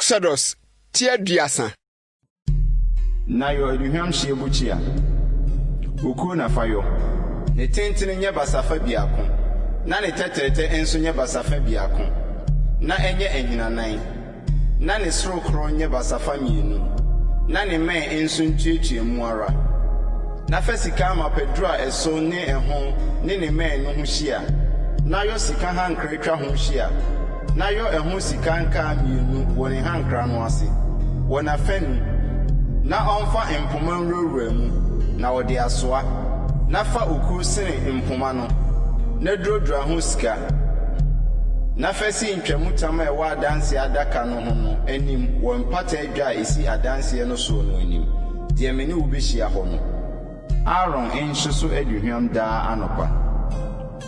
Exodus ti 30. Na yɔ aduhwam hyeɛ bukyia, okuo na fa yɔ. Ne tentene nyɛ basafa biako, na ne tɛtrɛtɛ nso nyɛ basafa biako, na ɛnyɛ ahinanan, na ne sorokorɔ nyɛ basafa mmienu, na ne mmɛn nso ntuatua mu ara. Na fa sika amapa dura ɛso ne ɛho ne ne mmɛn no ho hyia, na yɔ sika hankra twa ho hyia. Na yɔ ɛho sika nkaa mmienu wɔ ne hankra no ase, wɔ n'afanu, na ɔmfa mpoma nwurawura mu, na ɔde asoa. Na fa okuo sene mpoma no, na duradura ho sika. Na fa si ntwamutam a ɛwɔ Adanseɛ adaka no ho no anim wɔ mpata adwa a ɛsi Adanseɛ no soɔ no anim, deɛ me ne wo bɛhyia hɔ no. Aaron nhye so aduhwam daa anɔpa.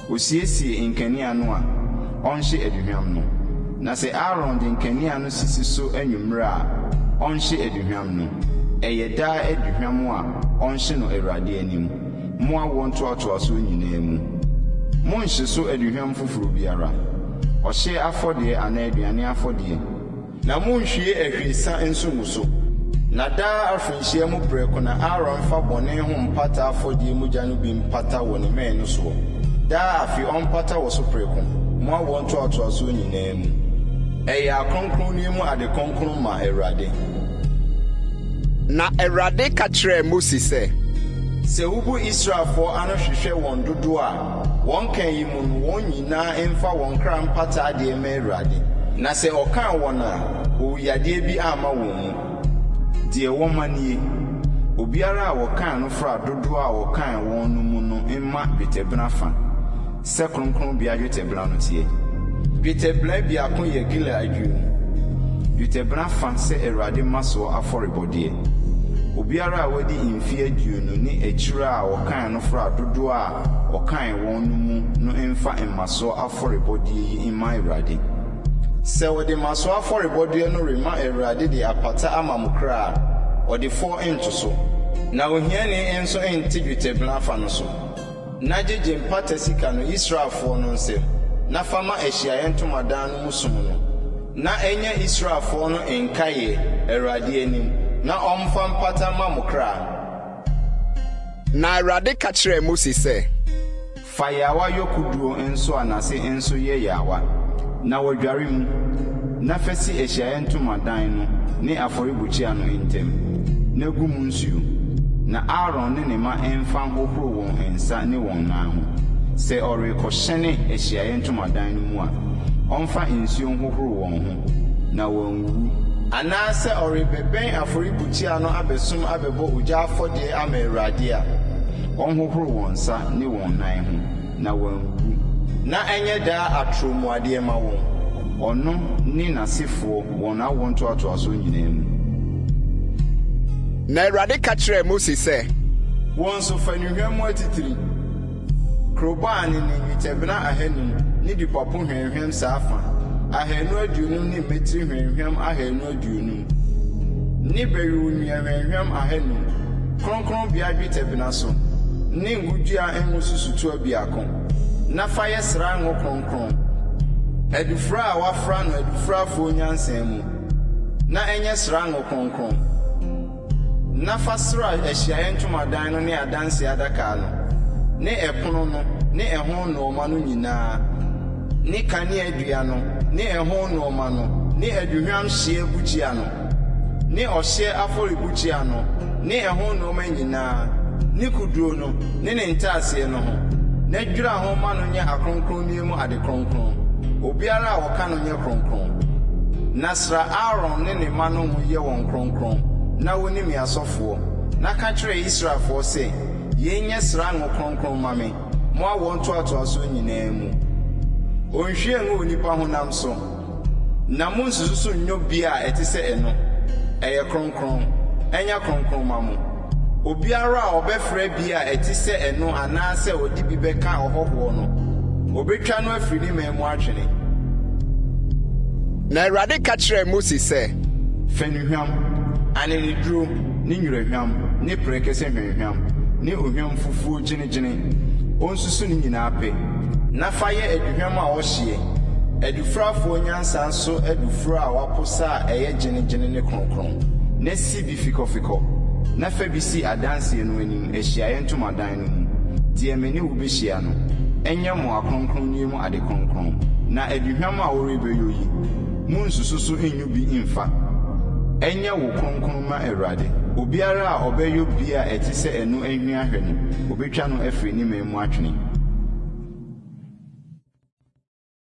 Osiesie nkanea no a, ɔnhye aduhwam no. Na sɛ Aaron de nkanea no sisi so anwummere a, ɔnhye aduhwam no. Ɛyɛ daa aduhwam a ɔnhye no Awurade anim, mo awoɔ ntoatoasoɔ nyinaa mu. Monnhye so aduhwam foforɔ biara, ɔhyeɛ afɔdeɛ anaa aduane afɔdeɛ. Na monnhwie ahwiesa nso ngu so. Na daa afirinhyia mu prɛko na Aaron mfa bɔne ho mpata afɔdeɛ mogya no bi mpata wɔ ne mmɛn no soɔ. Daa afe ɔmpata wɔ so prɛko, mo awoɔ ntoatoasoɔ nyinaa mu. Ɛyɛ akronkronneɛ mu ade kronkron ma Awurade. Na Awurade ka kyerɛɛ Mose sɛ. Sɛ wobu Israelfoɔ ano hwehwɛ wɔn dodoɔ a, Wɔn kan yi mu no wɔn nyinaa mfa wɔn kra mpata adeɛ mma Awurade. Na sɛ ɔkaa wɔn a, owuyadeɛ bi amma wɔn mu. Deɛ wɔmma nie, Obiara a wɔkan no fra dodoɔ a wɔkan wɔn no mu no mma dwetɛbena fa, sɛ kronkronbea dwetɛbena no teɛ. Dwetɛbena biako yɛ gila aduonu, dwetɛbena fa sɛ Awurade mmasoɔ afɔrebɔdeɛ. Obiara a wadi mfeɛ 20 ne akyire a wɔkan no fra dodoɔ a wɔkan wɔn no mu no mfa mmasoɔ afɔrebɔdeɛ yi mma Awurade. Sɛ wɔde mmasoɔ afɔrebɔdeɛ no rema Awurade de apata ama mo kra a, ɔdefoɔ nto so, na ohiani nso nte dwetɛbena fa no so. Na gyegye mpata sika no Israelfoɔ no nsam, na fa ma ahyiaeɛ ntomadan no mu som no, na ɛnyɛ Israelfoɔ no nkaeɛ Awurade anim, na ɔmfa mpata mma mo kra. Na Awurade ka kyerɛɛ Mose sɛ. Fa yaawa yɔ kuduo nso a n'ase nso yɛ yaawa, na wɔadware mu, na fa si ahyiaeɛ ntomadan no ne afɔrebukyia no ntam, na gu mu nsuo. Na Aaron ne ne mma mfa nhohoro wɔn nsa ne wɔn nan ho. Sɛ ɔrekɔhyɛne ahyiaeɛ ntomadan no mu a, ɔmfa nsuo nhohoro wɔn ho, na wɔanwuwu. Anaasɛ ɔrebɛbɛn afɔrebukyia no abɛsom abɛbɔ ogya afɔdeɛ ama Awurade a, ɔnhohoro wɔn nsa ne wɔn nan ho, na wɔanwuwu. Na ɛnyɛ daa atorɔmuadeɛ mma wɔn. Ɔno ne n'asefoɔ, wɔn awoɔ ntoatoasoɔ nyinaa mu. Na Awurade ka kyerɛɛ Mose sɛ. Wo nso, fa nnuhwam mu atitire. Kurobo ne ne nnwetɛbena ahanum ne dupapo hwamhwam saa fa 250 ne mmatiri hwamhwam 250, ne bɛwewonua hwamhwam 500, kronkronbea dwetɛbena so, ne ngodua ngo susutoa biako, na fa yɛ sra ngo kronkron, adufra a wɔafra no adufrafoɔ nyansa mu, na ɛnyɛ sra ngo kronkron. Na fa sra ahyiaeɛ ntomadan no ne Adanseɛ adaka no, ne ɛpono no ne ɛho nnoɔma no nyinaa, ne kaneadua no ne ɛho nnoɔma no, ne aduhwam hyeɛ bukyia no, ne ɔhyeɛ afɔrebukyia no ne ɛho nnoɔma nyinaa, ne kuduo no ne ne ntaaseɛ no ho, na dwira ho ma no nyɛ akronkronneɛ mu ade kronkron. Obiara a ɔka no nyɛ kronkron. Na sra Aaron ne ne mma no ngo yɛ wɔn kronkron, na wɔnni me asɔfoɔ. Na ka kyerɛ Israelfoɔ sɛ, 'Yei nyɛ sra ngo kronkron mma me, mo awoɔ ntoatoasoɔ nyinaa mu. Ɔnnhwie ngu onipa honam so, na monnsusu so nnyɔ bi a ɛte sɛ ɛno. Ɛyɛ kronkron. Ɛnyɛ kronkron mma mo. Obiara a ɔbɛfrɛ bi a ɛte sɛ ɛno anaasɛ ɔde bi bɛka ɔhɔhoɔ no, wɔbɛtwa no afiri ne man mu atwene. Na Awurade ka kyerɛɛ Mose sɛ. Fa nnuhwam, aneneduro ne nwerahwam ne prɛkɛsɛ hwamhwam ne ohwam fufuo gyenegyene, ɔnsusu ne nyinaa pɛ, na fa yɛ aduhwam a ɔhyeɛ. Adufrafoɔ nyansa so adufra a wɔaposa a ɛyɛ gyenegyene ne kronkron, na si bi fekɔfekɔ, na fa bi si Adanseɛ no anim, ahyiaeɛ ntomadan no mu, deɛ me ne wo bɛhyia no. Ɛnyɛ mo akronkronneɛ mu ade kronkron. Na aduhwam a worebɛyɔ yi, monnsusu so nnwu bi mmfa. Ɛnyɛ wo kronkron mma Awurade. Obiara a ɔbɛyɔ bi a ɛte sɛ ɛno ahua ahwɛ no, wɔbɛtwa no afiri ne man mu atwene.